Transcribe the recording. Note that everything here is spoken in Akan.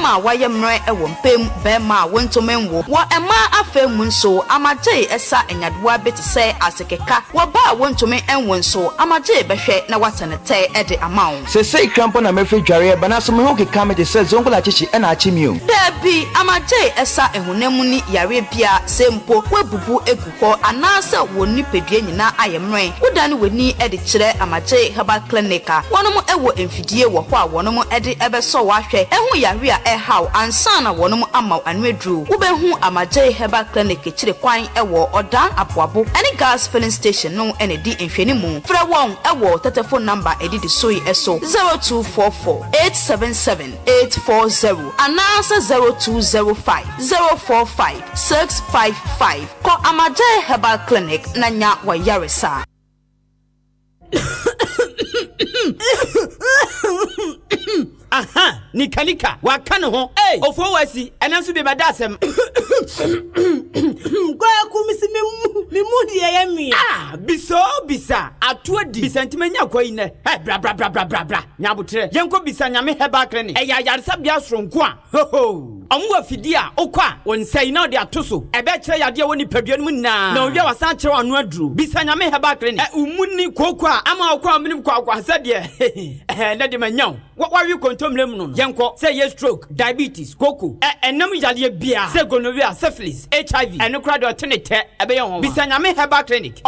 Bɛɛma a wayɛ mmerɛ wɔ mpa mu, bɛɛma a wontumi nwo. Wɔ mmaa afa mu nso, Amagyee sa nyadewa bi te sɛ asekeka. Wɔ baa a wontumi nwo nso, Amagyee bɛhwɛ na wasa ne tɛ de ama wo. Sesei kra mpo na mɛfiri dwareɛ ba nanso me ho keka me te sɛ zongola kyekye na akye me o. Daabi, Amagyee sa honam mu ni yareɛ biara, sɛ mpo woabubu agu hɔ anaasɛ wo nipadua nyinaa ayɛ mmerɛ, wodane w'ani de kyerɛ Amagyee Herbal Clinic a, wɔnom wɔ mfidie wɔ hɔ a wɔnom de bɛsɔ wo ahwɛ ahu yareɛ a ɛreha wo ansa na wɔnom ama wo ano aduro. Wobɛhu Amagyee Herbal Clinic akyiri kwan wɔ Ɔdan Aboabo ne Gas Filling Station no na ɛdi nhwɛnimu. Frɛ wɔn wɔ tɛtɛfon namba a ɛdidi so yi so, 0244 877 840 anaasɛ 0205 045 655. Kɔ Amagyee Herbal Clinic na nya w'ayaresa. Aha, nika nika, waka ne ho. Ei, ofuo wasi, ɛnɛ nso bi bɛda asɛm. Kwaku, mesi me mu, me mu deɛ yɛ mea. Ah, bisa o bisa, ato adi, bisa nti manya kwa yi nɛ. Hey, bra bra bra bra bra bra, nya aboterɛ. Yɛnkɔ bisa Nyame Herbal Clinic. Ɛyɛ ayaresabea soronko a. Hoho! Ɔmo wɔ afidie a wokɔ a wo nsa yi na wode ato so. Ɛbɛkyerɛ yadeɛ a ɛwɔ nipadua no mu nyinaa na owie a wasan akyerɛ wo ano aduro. Bisa Nyame Herbal Clinic. Ɛ wo mu nni kooko a ama wokɔ a menim kwaakwa sɛ deɛ ɛhɛɛ nɛ de manya wo. Wɔ wawe kontommire mu no no yɛnkɔ. Sɛ ɛyɛ stroke, diabetes, kooko, ɛ ɛnam yadeɛ biara sɛ gonorrhea, syphilis, HIV ɛno koraa deɛ ɔte ne tɛ ɛbɛyɛ nwanwa. Bisa Nyame Herbal Clinic.